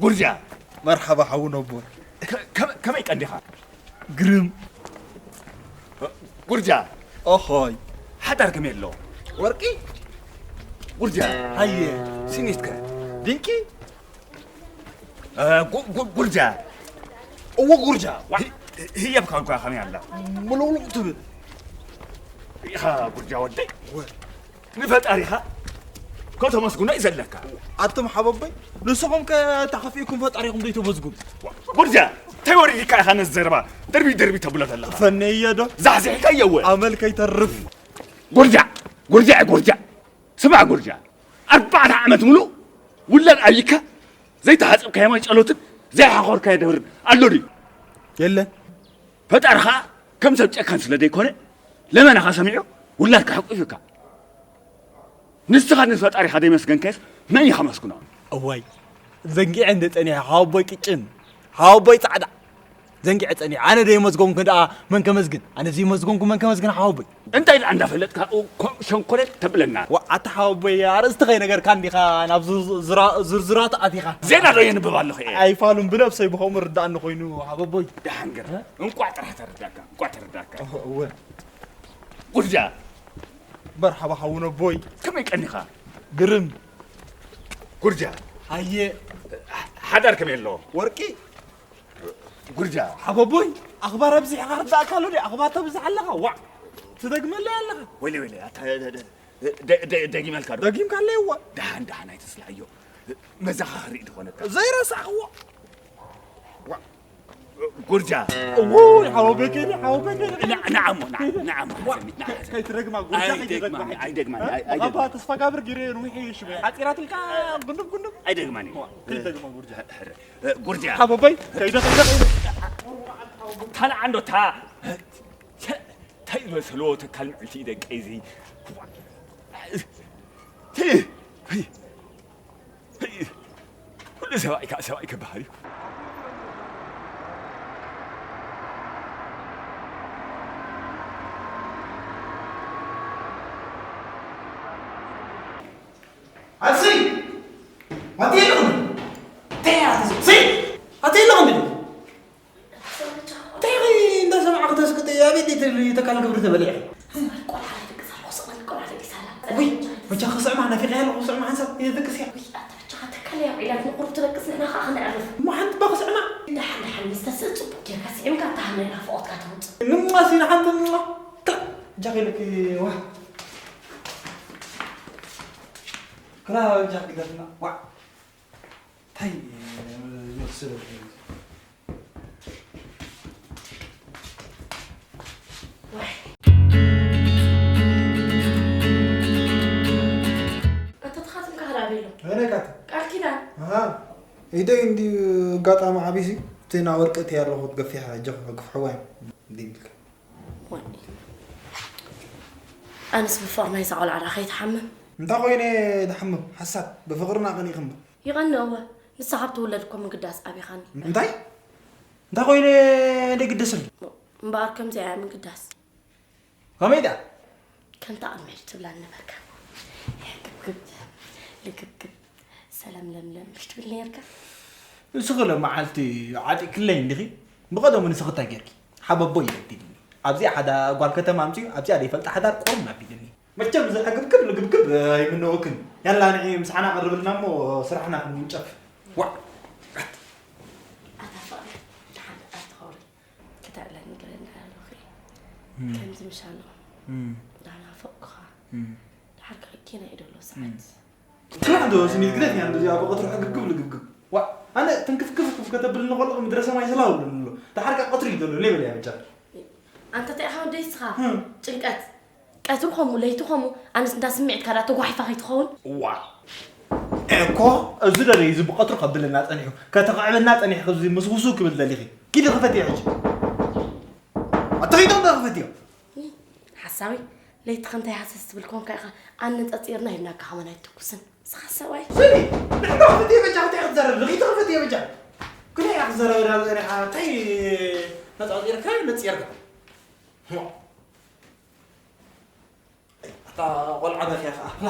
ጉርጃ! መርሓባ ሓው ነቦይ። ከ-፣ ከመ-፣ ከመይ ቀኒኻ? ግርም። ጉርጃ! ኦሆይ። ሓዳር ከመይ ኣሎ? ወርቂ? ጉርጃ! ሃየ። ስኒትከ? ድንቂ? እ፣ ጉ-፣ ጉ-፣ ጉርጃ! እዎ ጉርጃ! ዋ! ህ-፣ ህያብ ኳንኳ ከመይ ኣላ? ምልውልው ትብል። ኢኻ ጉርጃ ወደይ? ወ- ንፈጣሪኻ ከተመስግኖ እዩ ዘለካ። ኣቱም ሓወቦይ፣ ንስኹም ከ ተኸፊእኩም ፈጣሪኹም ዘይተመስግኑ? ጉርጃ፣ እንታይ ወሪድካ ኢኻ ነዚ ዘረባ ደርቢ ደርቢ ተብሎ ዘለኻ? ፈነየ ዶ? ዛሕዚሕካዮ እወ። ኣመል ከይተርፍ። ጉርጃ፣ ጉርጃ፣ ጉርጃ። ስማዕ ጉርጃ፣ ኣርባዕተ ዓመት ሙሉእ ውላድ ኣብይካ ዘይተሓጸብካዮ ማይ ጸሎትን ዘይሓኾርካዮ ደብርን ኣሎ ድዩ? የለን። ፈጣሪ ኸኣ ከም ሰብ ጨካን ስለ ዘይኮነ፣ ለመናኻ ሰሚዑ ውላድካ ሓቂፉካ። ንስኻ ንፈጣሪኻ ደይመስገንካዮስ መን እዩ ከመስግኖ? እዋይ፣ ዘንጊዐ እንደ ጸኒሐ ሓወቦይ ቅጭን፣ ሓወቦይ ጻዕዳ። ዘንጊዐ ጸኒሐ። ኣነ ደይመስገንኩ ደኣ መን ከመስግን? ኣነ ዘይመስገንኩ መን ከመስግን ሓወቦይ? እንታይ ደኣ እንዳፈለጥካ እኮ ሸንኮለል ተብለና? ዋ፣ ኣታ ሓወቦይ፣ ኣርእስቲ ከይነገርካ እንዲኻ ናብ ዙ-፣ ዙራ-፣ ዙርዙራት ኣቲኻ። ዜና ዶ የንብብ ኣለኹ እየ? ኣይፋሉን ብነብሰይ ብኸምኡ ርዳእኒ ኮይኑ ሓወቦይ። ደሓን ገር። እ? እንቋዕ ጥራሕ ተረዳእካ፣ እንቋዕ ተረዳእካ። እወ። ጉርጃ። መርሓባ ሓው ነቦይ። ከመይ ቀኒኻ? ግርም። ጉርጃ። ሃየ። ሓዳር ከመይ ኣሎ? ወርቂ። ጉርጃ። ሓወቦይ፣ ኣኽባር ኣብዚሕኻ ርዳእካ ኣሎ ድዩ? ኣኽባር ተብዝሕ ኣለኻ። ዋዕ። ትደግመለይ ኣለኻ። ወይለ፣ ወይለ፣ ኣታ፣ ደ-፣ ደ-፣ ደ-፣ ደጊመልካ ዶ? ደጊምካለይ እወ። ደሓን፣ ደሓን ኣይትስልዓዮ። መዘኻኸሪ እዩ ዝኾነካ። ዘይረሳዕኽዎ። ዋዕ። ጉርጃ። እውይ፣ ሓወቦይ ከይደ፣ ሓወቦይ ከይደ። ና-፣ ንዓሞ፣ ንዓ-፣ ንዓሞ፣ ዋዕ። ሓዘኒ፣ ንዓ፣ ሓዘኒ። ከይትደግማ፣ ጉርጃ ኣይደግማኒ፣ ከይትደግማ። ኣይደግማኒ፣ ኣይ-፣ ኣይደግማኒ። መቐባ ተስፋ ጋብር ጊሬ ንውሒ እዩ ሽበ። ሓጺራትልካ፣ ጉንዱብ፣ ጉንዱብ። ኣይደግማኒ። ዋዕ፣ ከይትደግማ፣ ጉርጃ። ሕረ፣ ሕረ። እ፣ ጉርጃ። ሓወቦይ፣ ከይደ፣ ከይደ፣ ከይደ። ታልዓ እንዶ፣ ታ-፣ ተ-፣ ተይበሰሎ ተካል ምዕልቲ ደቀይ እዚ። ቲ-፣ ቲ-፣ ኩሉ ሰብኣይ ከኣ ሰብኣይ ክበሃል እዩ። ኣትሲ! ኣትየለኹም! ተይ ኣትሲ! ኣትየለኹም! እንታይ እንዳሰማዕኩ ተስቅጥ? ኣበይ ድዩ ተካል ግብሪ ተበሊዐ? ቆልዓ ደቂሳ ኣለኹ፣ ስቕ በል፣ ቆልዓ ደቂሳ ኣላ። ውይ፣ በጃ ክስዕማ ናፊቐ ኣለኹ፣ ክስዕማ ሓንሳብ እየ ደቅስ እያ። ውይ፣ ኣታ በጃኻ ተካል እያ ውዒላት ንቁሩብ ትደቅስ፣ ንሕና ኸኣ ክነዕርፍ። እሞ ሓንቲ እባ ክስዕማ። ደሓን፣ ደሓን፣ ምስ ተስእ ጽቡቕ ጌርካ ስዒምካ፣ እታ ናይ ናፍቖትካ ተውጽእ። ንማሲ ንሓንቲ ንማ። ክላ፣ በጃኺ ኢለኪ፣ ዋ። ክላ፣ በጃኺ ግደፍና፣ ዋ። ታይ፣ ይወስድ። ኣታ ተኻትምካ ኸዳ ቤሎ። ኣነ ካት። ቃል ኪዳን። ኣሃ። ኢደይ እንዲ ኣጋጣሚ ዓቢሲ፣ እቲ ና ወርቂ እቲ ያለኹት ገፊሓ፣ ጀኽ፣ ግፍሕዋይ። እንዲ ኢልካ። ወኒ። ኣነስ ብፍቕርና ይዛ ቆልዓ ደኣ ከይትሓምም። እንታይ ኮይነ ድሓምም? ሓሳብ፣ ብፍቕርና ቀኒእክምበር። ይቐንእ እወ። ንሳ ካብ ትውለድ እኮ ምግዳስ ኣቢኻኒ። እንታይ? እንታይ ኮይነ ደግደሰሉ? እምበኣር ከምዚኣ እያ ምግዳስ። ከመይ ደኣ? ከምታ ቅድሚ ሕጂ ትብላኒ ነበርካ። ሕግብግብ፣ ልግብግብ፣ ሰለም ለምለም ምሽ ትብል ነርካ? ንስኺ ሎመዓልቲ ዓጢቅለይ እንዲኺ? ብቐደሙ ንስኺ እንታይ ጌርኪ? ሓበቦ እዩ ኣቢልኒ። ኣብዚኣ ሓዳ ጓል ከተማ ኣምጺኡ፣ ኣብዚኣ ዘይፈልጣ ሓዳር ቁሩብ ኣቢልኒ። መቸም እዚ ሕግብግብ ልግብግብ ኣይምነወክን። ያላ ንዒ ምሳሕና ቀርብልና እሞ ስራሕና ክንውንጨፍ። ዋዕ! ኣታ ፍቕሪ፣ ደሓን ኣትኸውሪ። ክተዕለኒ ገለ እንዳበልኹ እየ። እም። ከምዚ ምሻሎ እም። እንዳናፈቅኩኻ። እም። ድሓር ከ ኪና እዩ ደሎ ሰዓት። እም። ስራሕ ዶ ስኒት ግደፍ እያ እንደዚኣ ብቐትሩ ሕግብግብ ልግብግብ። ዋዕ! ኣነ ትንክፍክፍ ከተብል ንኸሎ ምድረ ሰማይ ስላው ኣሎ። ድሓር ከ ቀትሪ እዩ ደሎ፣ ሌበል እያ ብቻ። ኣንተ እንታይ ኢኻ ወደይ እስኻ? እም። ጭንቀት። ቀትሪ ኸምኡ፣ ለይቲ ኸምኡ፣ ኣነስ እንዳ ስምዒትካ ደኣ ተጓሒፋ ከይትኸውን? እዋ። እኮ፣ እዚ ደለይ፣ እዚ ብቐትሩ ከብለና ጸኒሑ፣ ከተኽዕበና ጸኒሑ፣ እዚ ምስውስው ክብል ደሊኺ። ኪዲ ክፈትዮ ሕጂ። ኣታ ኺዶ እንዳ ክፈትዮ? ሓሳዊ፣ ለይቲ ኸ እንታይ ሃሰስ ትብል ኮንካ ኢኻ? ኣነጻጺርና ሂብናካ ኸማን ኣይትኩስን። ንስኻ ሰብኣይ። ስሚ፣ ንሕና ክፈትዮ በጃ፣ እንታይ ክትዛረብ? ንኺዲ ክፈትዮ በጃ። ክንደይ እያ ክትዛረብ ጸኒሓ? እንታይ ነጻጺርካ ነጺርካ? እታ ቆልዓ መፍያ ኸዓ። ላ።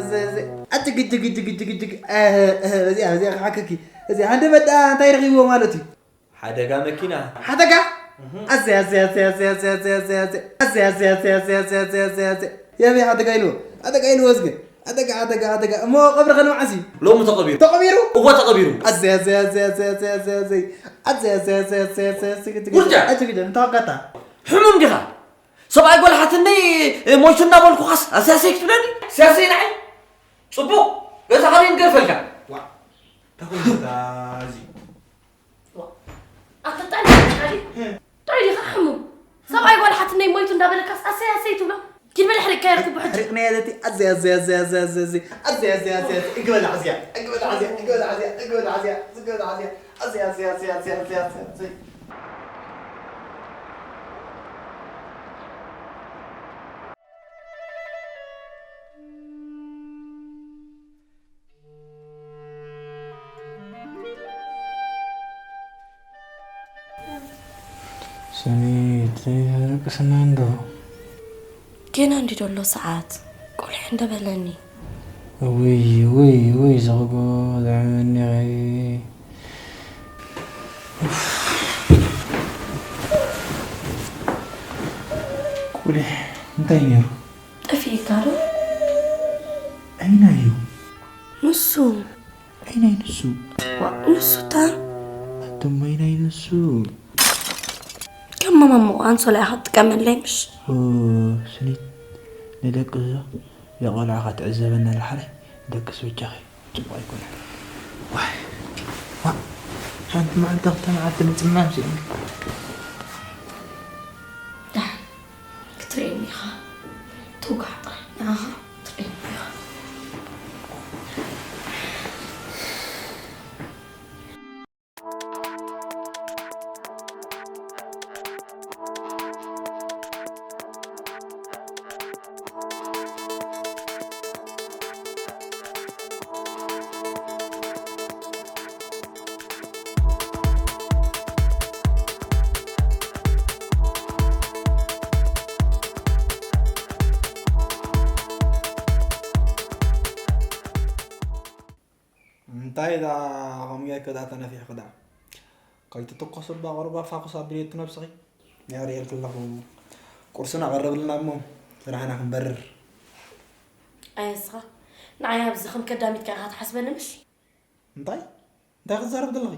ኣዘይ ኣዘይ ኣዘይ ኣጅግ እጅግ እጅግ እጅግ እጅግ እህ እህ በዚኣ በዚኣ ክሓከኪ። እዚ ሃንደበት ደኣ እንታይ ረኺብዎ ማለት እዩ? ሓደጋ መኪና። ሓደጋ ኣዘይ ኣዘይ ኣዘይ ኣዘይ ኣዘይ ኣዘይ ኣዘይ ኣዘይ ኣዘይ ኣዘይ ኣዘይ ኣዘይ ኣዘይ ኣዘይ ኣዘይ የበይ ሓደጋ ኢልዎ? ሓደጋ ኢልዎ እስከ። ሓደጋ ሓደጋ ሓደጋ እሞ ቀብሪ ከ ንመዓስ እዩ? ሎሚ ተቐቢሩ። ተቐቢሩ? እወ ተቐቢሩ። ኣዘይ ኣዘይ ኣዘይ ኣዘይ ኣዘይ ኣዘይ ኣዘይ ኣዘይ ኣዘይ ኣዘይ ኣዘይ ኣዘይ ኣዘይ ግድግዳ ውርጃ! ኣዘይ ግድግዳ እንተወቀታ። ሕሙም ዲኻ? ሰብኣይ ጓል ሓትነይ ሞይቱ እናበልኩኻስ ኣሰያሰይ ክትብለኒ? ሰያሰይ ንዓይ? ጽቡቕ፣ ገዛኻ ደይ ንገርፈልካ። ዋ፣ ተኾይታ እዚ። ዋ፣ ኣታ ጣል ጣል። ጣል ዲኻ ሕሙም? ሰብኣይ ጓል ሓትነይ ሞይቱ እንዳበለካስ ኣሰያሰይ ትብሎ? ኪድ በል ሕሪቕካ የርኩ ብሕጂ። ሕሪቕናያ ዘቲ ኣዘይ ኣዘይ ኣዘይ ኣዘይ ኣዘይ ኣዘይ ኣዘይ ኣዘይ ኣዘይ ኣዘይ እንግበላ ዓዝያ እንግበላ ዓዝያ እንግበላ ዓዝያ እንግበላ ዓዝያ እንግበላ ዓዝያ ኣዘይ ኣዘይ ኣዘይ ኣዘይ ኣዘይ ኣዘይ ኣዘይ ሰኒት ተደቅስና እንዶ ጌና እንዲ ዶሎ ሰዓት ቁልሕ እንደበለኒ ውይ ውይ ውይ ዝኽጎ ዘዕመኒ ቁልሕ እንታይ ነይሩ ጠፊእካ ዶ ኣይናዩ ንሱ ኣይናይ ንሱ ንሱ እታ ኣቶም ኣይናይ ንሱ ከም ማማሞ ኣንሶላ ኢኻ ትጥቀመለይ ምሽ ስኒት ንደቂ ዞ የቆልዓ ክትዕዘበና ዳሕራይ ደቅስ በጃኺ ጽቡቕ ኣይኮነን ዋይ ዋ ሓንቲ መዓልቲ ክልተ መዓልቲ ምጽማም ስእኒ ዳሕ ክትርእየኒ ኢኻ ትውጋዕ ጥራይ ንዓኻ ክትርእየኒ ኢኻ እንታይ ደኣ ከምኡ ጌርኪ ደኣ ተነፊሕኪ ደኣ ከይትትኮሲ እባ ቁሩብ ኣፋኹስ ኣቢለኪ ነብስኺ ነግረየልኪ ኣለኹ ቁርሲ እናቐረብልና እሞ ስራሕና ክንበርር ኣየ ንስኻ ንዓይ ኣብዚ ከም ከዳሚትካ ኢኻ ትሓስበኒ ምሽ እንታይ እንታይ ክትዛረቢ ዘለኺ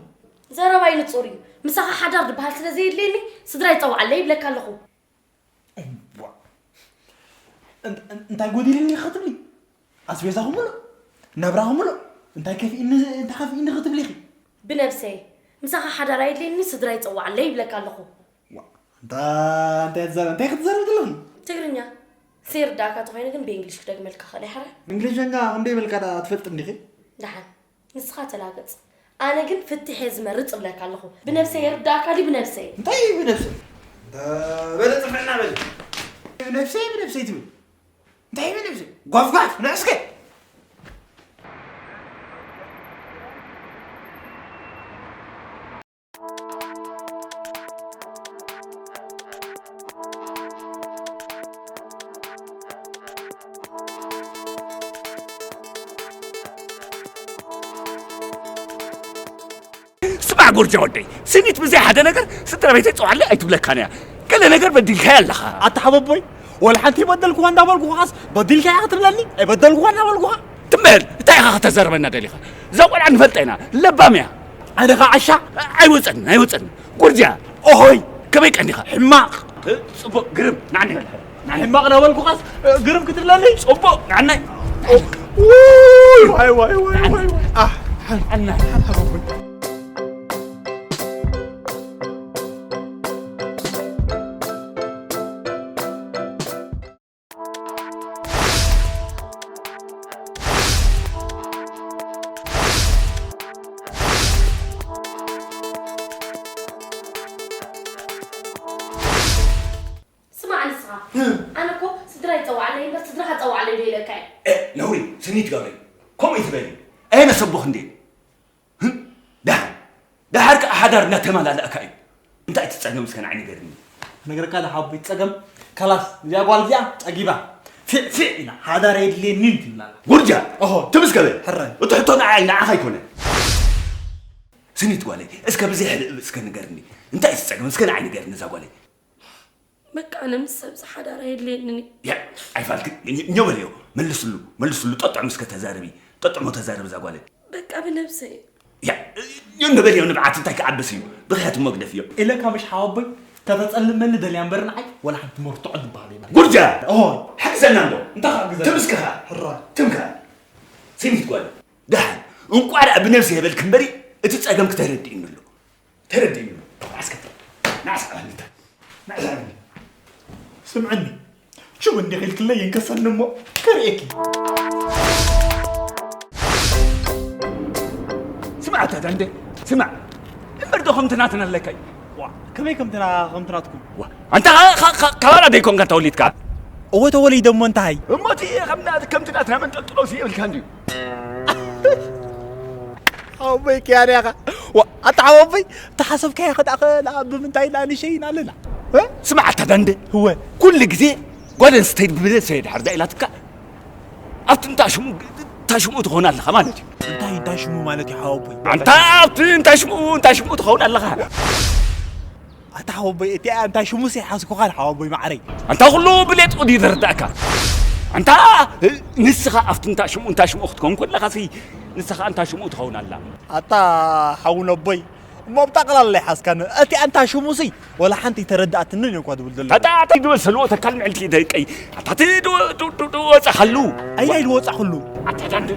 ዘረባይ ንጹር እዩ ምሳኻ ሓዳር ዝበሃል ስለ ዘየድልየኒ ስድራይ ጸውዓለይ ይብለካ ኣለኹ እንታይ ጎዲልኒ ክትብሊ ኣስቤዛ ክምሉእ ናብራ ክምሉእ እንታይ ከፊእኒ እንታይ ከፊእኒ ክትብሊ ኢኺ ብነብሰይ ምሳኻ ሓዳር ኣየድልየኒ ስድራይ ጸውዓለይ ይብለካ ኣለኹ እንታ እንታይ ትዛረብ እንታይ ክትዛረብ ዘለኺ ትግርኛ ዘይርዳእካ ተኾይኑ ግን ብእንግሊሽ ክደግመልካ ክእል ይሓረ እንግሊዝኛ ክንደይ በልካ ደኣ ትፈልጥ እንዲኺ ደሓን ንስኻ ተላገጽ ኣነ ግን ፍትሕ እየ ዝመርጽ እብለካ ኣለኹ። ብነብሰይ ይርዳእካ ድዩ? ብነብሰይ። እንታይ እዩ ብነብሰይ? እንተ በለ ጽፍዕና በለ። ብነብሰይ፣ ብነብሰይ ትብል? እንታይ እዩ ብነብሰይ? ጓፍጓፍ፣ ንዕስከ። ስማዕ ጎርጃ ወደይ፣ ስኒት ብዘይ ሓደ ነገር ስድራ ቤተይ ጽውዓለይ ኣይትብለካን እያ። ገለ ነገር በዲልካያ ኣለኻ። ኣታ ሓወቦይ፣ ወላ ሓንቲ በደልኩኻ እንዳበልኩኻስ በዲልካ ኢኻ ክትብለኒ? ኣይበደልኩኻ እንዳበልኩኻ? ትም በል፣ እንታይ ኢኻ ከተዛርበና ደሊኻ? እዛ ቆልዓ ንፈልጣ ኢና፣ ለባም እያ። ኣነ ኸዓ ዓሻ? ኣይወጸን፣ ኣይወጸን። ጎርጃ፣ ኦሆይ፣ ከመይ ቀኒኻ? ሕማቕ። ጽቡቕ፣ ግርም፣ ንዓኒ በል። ንዓኒ። ሕማቕ ነበልኩኻስ፣ ግርም ክትብለኒ? ጽቡቕ፣ ንዓናይ። ውይ፣ ዋይ፣ ዋይ፣ ዋይ፣ ዋይ፣ ዋይ። ኣህ፣ ንዓናይ። ስማዕ ንስኻ፣ ኣነ እኮ ስድራይ ጸውዓለይ እምበር ስድራኻ ጸውዓለይ ዶ ኢለካ እየ? እ፣ ነውሪ፣ ስኒት ገብረይ፣ ከምኡ ይትበሊ። ኣየነ ሰቦኽ እንዴ? ህም? ደሓር፣ ደሓር ከኣ ሓዳር እናተመላለእካ እዩ። እንታይ እቲ ጸገም እስከ ንዓይ ንገርኒ። ነገርካ ዶ ሓቦይ ጸገም? ካላስ፣ እዚኣ ጓል እዚኣ ጸጊባ። ፊዕ ፊዕ ኢላ፣ ሓዳር የድልየኒን ትብል ኣላ። ጉርጃ! ኦሆ። ትም እስከ በል። ሕራይ። እቲ ሕቶ ንዓይ፣ ንዓኻ ኣይኮነን። ስኒት ጓለይ፣ እስከ ብዘይ ሕልእ እስከ ንገርኒ። እንታይ እቲ ጸገም? እስከ ንዓይ ንገርኒ እዛ ጓለይ። በቃ፣ ኣነ ምስ ሰብ ዝሓዳር ኣየድልየንን እዩ። ያ፣ ኣይፋልክን። እኝ-፣ እኞ በልዮ። መልስሉ፣ መልስሉ። ጠጥዑም እስከ ተዛረቢ። ጠጥዑሞ ተዛረቢ እዛ ጓለይ። በቃ፣ ብነብሰይ። ያ፣ እኞ እንበልዮ ንብዓት እንታይ ክዓብስ እዩ? ብኽያት እሞ ግደፍዮ። ኢለካ ምሽ ሓወቦይ፣ ከተጸልመኒ ደልያ እምበር ንዓይ፣ ወላ ሓንቲ መርትዖ ዝበሃል የለን። ጉርጃ! ኦሆ። ሓግዘና እንዶ። እንታይ ክሕግዘካ? ትምስክኻ። ሕራይ። ትምካ። ስኒት ጓል። ደሓን። እንቋዕ ደኣ ብነብሰይ የበልክ እምበሪ፣ እቲ ጸገምክ ተረዲእኒ ኣሎ። ተረዲእኒ። ንዓስከ፣ ንዓስ ኣበልታ። ንዓስ ኣበል። ስምዕኒ። ሽው እንዲኺ ኢልክለይ ይንከሰኒ እሞ ከርእየኪ። ስማዕ፣ ኣታ ዳንዴ፣ ስማዕ። እምበር ዶ ከምቲ ናትና ኣለካይ? ዋ፣ ከመይ ከምትና-፣ ከምቲ ናትኩም? ዋ፣ ኣንታ ኻ-፣ ኻ-፣ ኻ-፣ ካባና ደይኮንካ ተወሊድካ? እወ፣ ተወሊደ እሞ እንታይ? እሞ እቲ ከም ና-፣ ከምቲ ናትና መንጠልጥሎ ሲ የብልካን ድዩ? ሓወቦይ ክያር ኢኻ። ዋ፣ ኣታ ሓወቦይ፣ ተሓሰብካዮ ከዳኸ፣ ላ፣ ብምንታይ ላ ንሸይን ኣለና? እ? ስማዕ፣ ኣታ ዳንደ። እወ። ኩሉ ግዜ ጓል ኣንስተይቲ ብብለሰ ድሓር ዛ ኢላትካ፣ ኣብቲ እንታ ሽሙ፣ እንታ ሽሙ ትኾን ኣለኻ ማለት እዩ። እንታይ እንታ ሽሙ ማለት እዩ፣ ሓወቦይ? ኣንታ ኣብቲ እንታ ሽሙ፣ እንታ ሽሙ ትኸውን ኣለኻ። ኣታ ሓወቦይ፣ እቲኣ እንታይ ሽሙስ ይሓዝኩኻን ሓወቦይ ማዕረይ። ኣንታ ኩሉ ብሌጡ ድዩ ዝርዳእካ? ኣንታ ንስኻ ኣብቲ እንታ ሽሙ፣ እንታ ሽሙ ክትከውን ከለኻሲ ንስኻ እንታ ሽሙ ትኸውን ኣላ። ኣታ ሓው ነቦይ፣ እሞ ብጠቕላላ ይሓዝካኒ። እቲኣ እንታ ሽሙሲ ወላ ሓንቲ ኣይተረድኣትንን እኳ ዝብል ዘሎ። ኣታ፣ ኣታ ድወ ሰልዎ ተካል ምዕልቲ ደቀይ። ኣታ ቲ ድወ፣ ዱ-፣ ዱ-፣ ድወ ወጻኻሉ። ኣይ፣ ኣይ ድወ ወጻኹሉ። ኣታ ዳንዱ።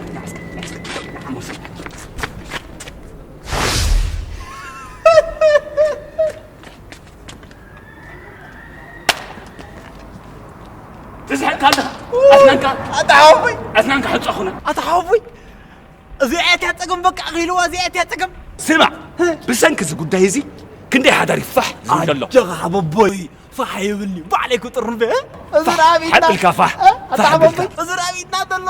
ትስሕቅ ኣለኻ። ኣስናንካ። ኣታ ሓወቦይ። ኣስናንካ ሕጸኹና። ኣታ ሓወቦይ። እዚኣ እያ ጸገም፣ በቃ፣ ኣኺልዋ፣ እዚኣ እያ ጸገም። ስማዕ፣ ህ? ብሰንኪ እዚ ጉዳይ እዚ ክንደይ ሓዳር ይፋሕ ዝብል ዘሎ። ኣጆኻ ሓወቦይ፣ ፋሕ ይብልኒ፣ ባዕለይ ክጥርንበ፣ እ? እዚ ፋሕ፣ ራቢትና። ሓብልካ ፋሕ፣ እ? ኣታ ፋሕ ሓወቦይ፣ ብልካ። እዚ ራቢትና ዘሎ፣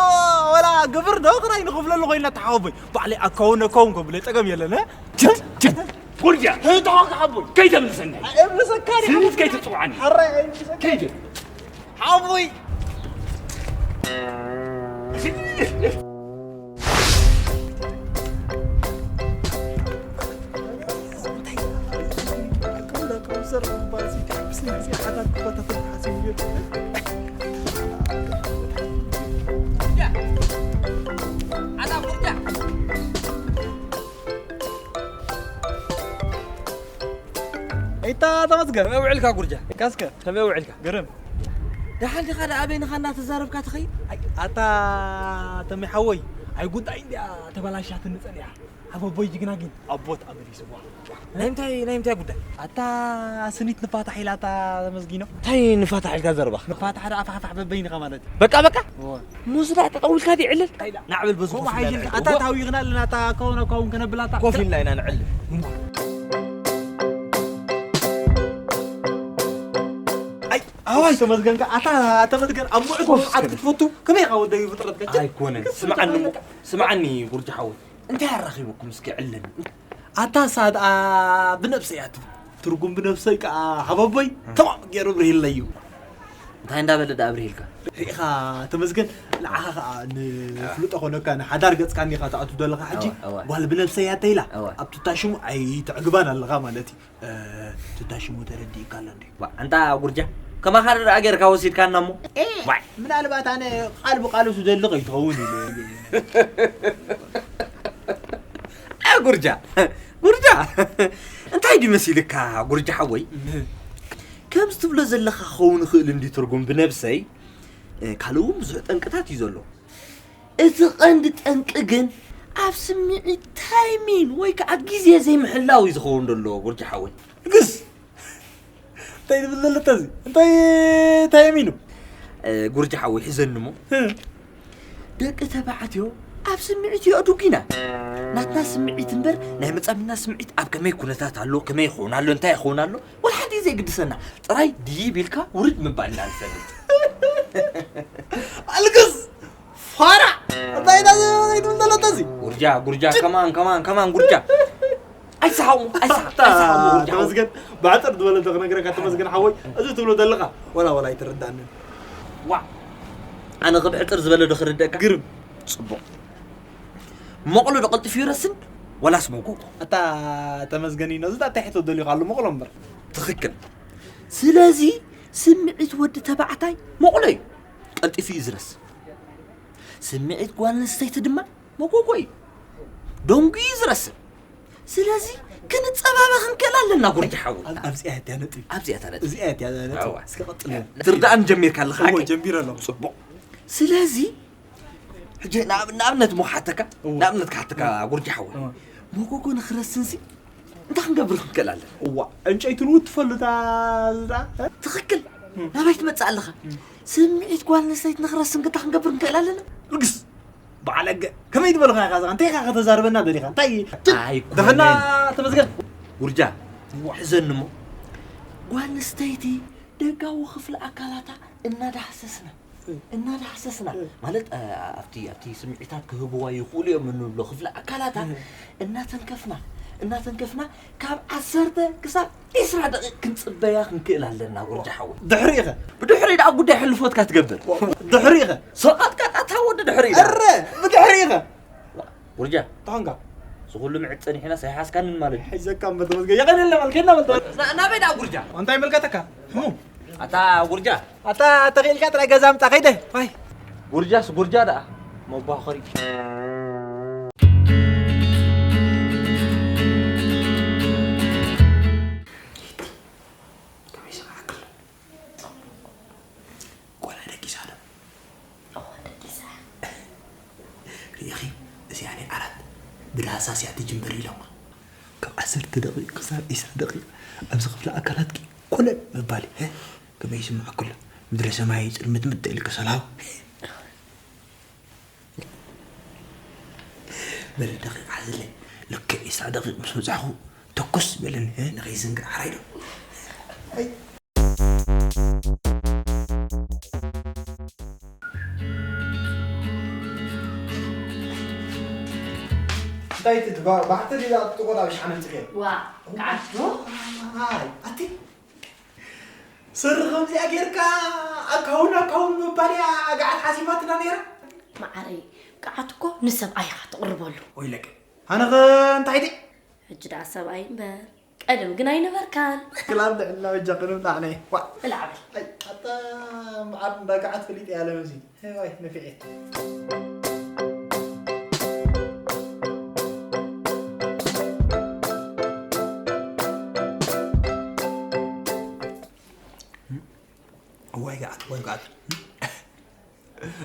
ወላ ግብር ዶ ክራይ ንኽፍለሉ ኮይና፣ ኣታ ሓወቦይ። ባዕለይ ኣካውን፣ ኣካውን ከብለ ጸገም የለን፣ እ? ችት፣ ችት፣ ጉርጃ። ህይወትኻ ሓቦይ። ከይተምልሰኒ። ኣይምልሰካን ስኒት ሓቦይ። ከይትጽውዓኒ። ሓራይ ኣይምልሰካን። ከይት። ሓቦይ። እታ ተመስገን። ከመይ ውዕልካ ጉርጃ? ካስከ። ከመይ ውዕልካ? ግርም። ደሓን ዲኻ? ደኣ ኣበይንኻ እናተዛረብካ ትኸይድ? ኣይ፣ ኣታ ተመይ ሓወይ፣ ኣይ ጉዳይ እንድያ ተበላሻትኒ ጸኒሓ። ኣቦይ ጅግና ግን ኣቦት ኣመሊስዋ። ናይ ምንታይ ናይ ምንታይ ጉዳይ? ኣታ ስኒት ንፋታሕ ኢላ ኣታ ተመስጊኖ። እንታይ ንፋታሕ ኢልካ ዘረባ? ንፋታሕ ደኣ ፋሕፋሕ በበይንኻ ማለት እዩ። በቃ በቃ። እወ። ሙስዳ ጠጠው ኢልካ ዲዕልል። ናዕብል በዚ ኮፍ ኢልና ንዕልል። ኣታ እወ። ታዊኽና ኣለና ኣታ ከውን ኣካውን ከነብል ኣታ። ኮፍ ኢልና ኢና ንዕልል። ኣይ ኣዋይ ተመስገን ከ ኣታ ተመስገን ኣብ ሙዕት ኮፍ እስከ ክትፈቱ ከመይ ኢኻ ወደይ ፍጥረት ከቸ? ኣይኮነን። ስምዓኒ እሞ ስምዓኒ ጉርጂ ሓወይ። እንታይ ኣራኺቡኩም እስኪ ዕለኒ። ኣታ ሳድኣ ብነብሰይ እያ ትብል። ትርጉም ብነብሰይ ከኣ ሃበቦይ ተማም ገይሩ ብርሂለዩ። እንታይ እንዳበለ ደኣ ብርሂልካ? ርኢኻ ተመስገን ንዓኻ ከኣ ንፍልጦ ኮነካ ንሓዳር ገጽካ እንዲኻ ትኣቱ ዘለኻ ሕጂ። እዋ፣ እዋ። ጓል ብነብሰይ እያ ተይላ እዋ። ኣብ ትታሽሙ ኣይትዕግባን ኣለኻ ማለት እዩ። እ፣ ትታሽሙ ተረዲእካ ኣሎ እንድዩ። ዋ፣ ኣንታ ጉርጃ፣ ከማኻ ደኣ ጌርካ ወሲድካና እሞ። ኤ፣ ዋይ። ምናልባት ኣነ ቃል ብቃሉ ዝደሊ ከይትኸውን ኢለ። ኣ፣ ጉርጃ፣ ጉርጃ፣ እንታይ ድዩ መሲልካ ጉርጃ ሓወይ? እህ። ከምዚ ትብሎ ዘለኻ ክኸውን ይኽእል እንድዩ ትርጉም ብነብሰይ፣ እ፣ ካልእ እውን ብዙሕ ጠንቅታት እዩ ዘሎ። እቲ ቀንዲ ጠንቂ ግን ኣብ ስምዒት ታይሚን ወይ ከዓ ግዜ ዘይምሕላው እዩ ዝኸውን ዘሎ ጉርጂ ሓወይ። ልግስ! እንታይ ትብል ዘለካ እዚ? እንታይ ታይሚን እዩ? እ፣ ጉርጂ ሓወይ፣ ሕዘኒ እሞ። እ። ደቂ ተባዕትዮ ኣብ ስምዒት የእዱግ ኢና። ናትና ስምዒት እምበር ናይ መጻምድና ስምዒት ኣብ ከመይ ኩነታት ኣሎ፣ ከመይ ይኸውን ኣሎ፣ እንታይ ይኸውን ኣሎ፣ ወላ ሓንቲ ዘይግድሰና። ጥራይ ድይብ ኢልካ ውርድ ምባል ኢና ንፈልጥ። ኣልግስ! ፋራ! እንታይ ኢና ዘይትብል ዘለካ እዚ? ጉርጃ፣ ጉርጃ፣ ከማን፣ ከማን፣ ከማን ጉርጃ። ኣይሰሓቑ፣ ኣይሰሓቑ፣ ኣታ፣ ኣይሰሓቑ ጉርጃ። ተመስገን፣ ብሓፂር ዝበለ ዶ ክነግረካ፣ ተመስገን ሓወይ፣ እዚ ትብሎ ዘለኻ፣ ወላ፣ ወላ ኣይትርዳእንን። ዋ፣ ኣነ ከ ብሕፅር ዝበለ ዶ ክርደእካ? ግርም። ፅቡቕ። መቕሎ ዶ ቀልጢፉ ይረስን፣ ወላስ መጎጎ? ኣታ፣ ተመስገን፣ እዚ እንታይ ሕቶ ደልዩካ ኣሎ? መቕሎ እምበር። ትኽክል። ስለዚ፣ ስምዒት ወዲ ተባዕታይ መቕሎ እዩ። ቀልጢፉ እዩ ዝረስን። ስምዒት ጓል ኣንስተይቲ ድማ መጎጎ እዩ። ደንጉዩ እዩ ዝረስን። ስለዚ ክንጸባበ ክንክእል ኣለና ጉርጂ ሓወይ። ኣብ-፣ ኣብዚኣ እያ እቲኣ ነጥቢ። ኣብዚኣ እታ ነጥቢ። እዚኣ እያ እቲኣ ነጥቢ። ኣዋ። እስከ ቀጽል። ትርዳእን ጀሚርካ ኣለኻ እወ፣ ሓቂ? ጀሚረ ኣለኹ። ጽቡቕ። ስለዚ ሕጂ ንኣብ-፣ ንኣብነት እሞ ክሓተካ፣ እወ። ንኣብነት ክሓተካ ጉርጂ ሓወይ። እወ። መጎጎ ንኽረስንሲ እንታይ ክንገብር ክንክእል ኣለና? እዋ፣ ዕንጨይቲ ንውትፈሉ እታ ዝዳ-፣ ትኽክል። እም። ናበይ ትመጽእ ኣለኻ? እም። ስምዒት ጓል ኣንስተይቲ ንኽረስን እንታይ ክንገብር ክንክእል ኣለና? ርግስ! በዓል ኣገ፣ ከመይ ዝበልኻ ኢኻ እዛ? እንታይ ኢኻ ከተዛርበና ደሊኻ? እንታይ? ኣይኮነን። ደፈና ተመስገን። ውርጃ፣ ሕዘኒ እሞ። ጓል ኣንስተይቲ ደጋዊ ክፍሊ ኣካላታ እናዳህሰስና፣ እ። እናዳህሰስና፣ እ። ማለት፣ እ፣ ኣብቲ፣ ኣብቲ ስምዒታት ክህብዋ ይኽእሉ እዮም እንብሎ ክፍሊ ኣካላታ እ። እናተንከፍና፣ እናተንከፍና ካብ ዓሰርተ ክሳብ ዒስራ ደቂቕ ክንጽበያ ክንክእል ኣለና፣ ጎርጃ ሓወይ። ድሕሪኡ ኸ? ብድሕሪኡ ደኣ ጉዳይ ሕልፎትካ ትገብር። ድሕሪኡ ኸ? ሰቓጥቃጥ ኣታ ወዲ ድሕሪኡ ደኣ። እረ፣ ብድሕሪኡ ኸ? ጉርጃ። እንታይ ኾንካ? እዚ ኩሉ ምዕድ ጸኒሕና ሳይሓዝካንን ማለት እዩ። ሒዘካ እምበር ተመስገን። የቐንየልና በል፣ ከድና በል። ና-፣ ናበይ ደኣ ጉርጃ? እንታይ ይምልከተካ? ህሙ። ኣታ ጉርጃ። ኣታ ተኽኢልካ ጥራይ ገዛ ምጻ፣ ከይደ። ዋይ። ጉርጃስ ጉርጃ ደኣ። መባኸሪ። ከመይ ይስምዓካ ኣሎ? ቆልዓ ደቂሳ ዶ? እወ፣ ደቂሳ። ርኢኺ፣ እዚኣ ናይ ዓራት ብዳህሳስ እያ ትጅምር ኢሎማ። ካብ ዓሰርተ ደቂቕ ክሳብ ዒስራ ደቂቕ ኣብዚ ክፍሊ ኣካላትኪ ኮለል ምባል እዩ። ከመይ ይስምዓካ ኣሎ? ምድረ ሰማይ ጽልምትምት ኢልኪ ሰላም። በሊ ደቂቕ ሓዝለይ። ልክዕ ዒስራ ደቂቕ ምስ በጻሕኹ ተኩስ በለኒ፣ እ፣ ንኸይዝንግዕ ዓራይ ዶ። ኣይ። እንታይ እቲ ባ-፣ ባሕቲ ድያ ትቆጣ ብሽሓን ኣምጽእክዮ? ዋ፣ ከዓሽ ዶ? ኣይ፣ ኣቲ ስሪ ከምዚኣ ጌርካ ኣካውን ኣካውን ምባል እያ ገዓት ሓሲባትና ነይራ። መዓረይ፣ ገዓት እኮ ንሰብኣይ ኢኻ ትቕርበሉ። ወይለቀ፣ ኣነኸ እንታይ ድየ? ሕጂ ደኣ ሰብኣይ እምበር፣ ቀደም ግን ኣይነበርካን። ክላብ ልዕልና በጃ ክንብል ኣነ። ዋ። ብላዕ በል። ኣይ፣ ኣታ መዓር እንዳ ገዓት ፈሊጠ እያ ለምዚ። ዋይ፣ ነፊዐ። እዋይ ገዓት፣ እዋይ ገዓት።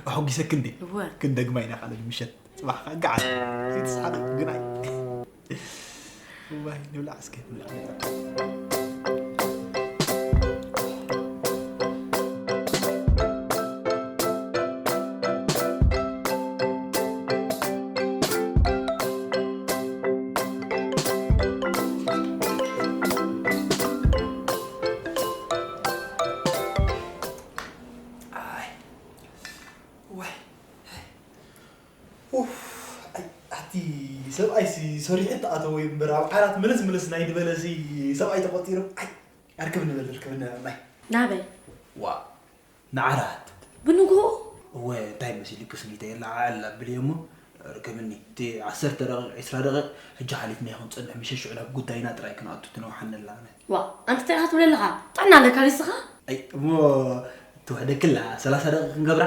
ኣሖጊሰኪ እንዴ? እወ። ክንደግማ ኢና ካልእ ምሸት። ጽባሕ ከኣ ገዓት። ኣይትስሓቂ ግናይ። ዋይ፣ ንብላዕ እስከ፣ ንብላዕ፣ ንብላዕ። ኣይ፣ ዋይ፣ ኡፍ፣ ኣይ፣ ኣቲ ሰብኣይሲ ሰሪሑ ተኣተወ እምበር፣ ኣብ ዓራት ምልስ ምልስ ናይ ድበለሲ ሰብኣይ ተቖጺሩ። ኣይ፣ ኣርክብ ንበል፣ ርክብ ንበል፣ ናይ። ናበይ? ዋ፣ ንዓራት። ብንግሆ? እወ፣ እንታይ መሲልክስ፣ ንይተ የለዓዕል ኣብልዮ እሞ፣ ርክብኒ። እቲ ዓሰርተ ደቂቕ፣ ዒስራ ደቂቕ፣ ሕጂ ሓሊፍና ይኹን፣ ጽንሕ፣ ምሸት ሽዑ ናብ ጉዳይና ጥራይ ክንኣቱ ትነውሓኒ ኣላ። ዋ፣ ኣንቲ እንታይ ኢኻ ትብል ኣለኻ? ጥዕና ኣለካ ድስኻ? ኣይ፣ እሞ ትውሕደክላ፣ ሰላሳ ደቂቕ ክንገብራ?